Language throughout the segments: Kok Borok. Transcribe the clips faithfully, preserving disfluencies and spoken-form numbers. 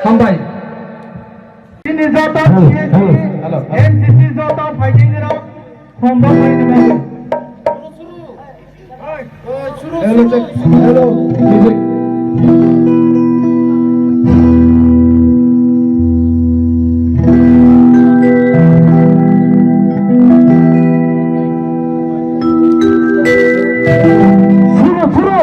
Hambai. Chini joto Hello, hello. N C C joto phaikhe nirok khombo phaikhe nirok. Hello, check. Hello, music. Phuro, phuro.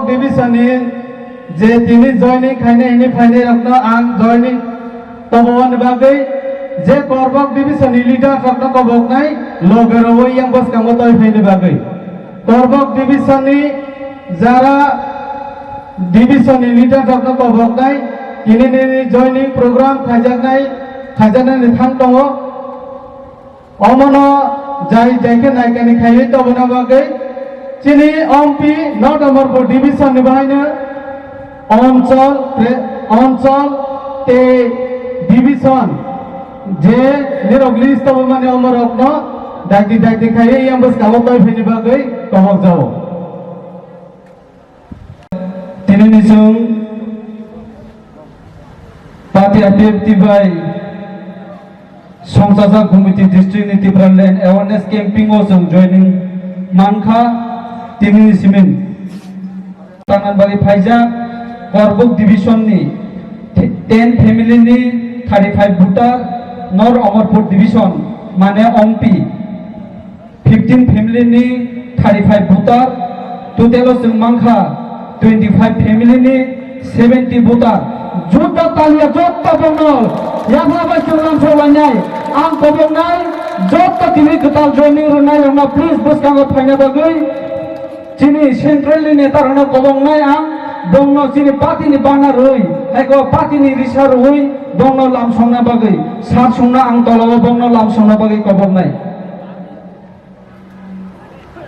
Division ni je tini joining khainai hwnwi phainai rokno ang joining toboni bagwi je Korbok Division ni leader rokno koboknai loge rwui yang bwskango toi phaini bagwi. Korbok Division ni jara Division ni leader rokno koboknai tini nini joining program khaijaknai khaijaknani thang tongo. Omono jai jai khe naikani khaiwi tobona bagwi chini ompi North Amarpur Division ni bahaino Onchol, Pre-, Onchol tei Division je nirok list tobomani omorokno dakti dakti khaiwi yang bwskango toi phaini bagwi kobokjago. Tini ni chwng Pati R P F T bai songchajak Gumiti district ni Tipraland awareness camping o chwng joining mankha. Tini ni simin tangan bari phaijak Korbuk division ni ten family ni thirty five voter, North Amarpur division mane ompi fifteen family ni thirty five voter, total o chwng mankha twenty five family ni seventy voter. Jotto talia, jotto bongno yapha bai chwng lamsok lainai. Ang koboknai jotto tini kwtal joining rwnai rokno please bwskango phaina bagwi chini central ni neta rokno koboknai ang, bongno chini party ni bana rwi, haiko party ni risa rwi bongno lamsokna bagwi, sar songna ang tolao bongno lamsokna bagwi koboknai.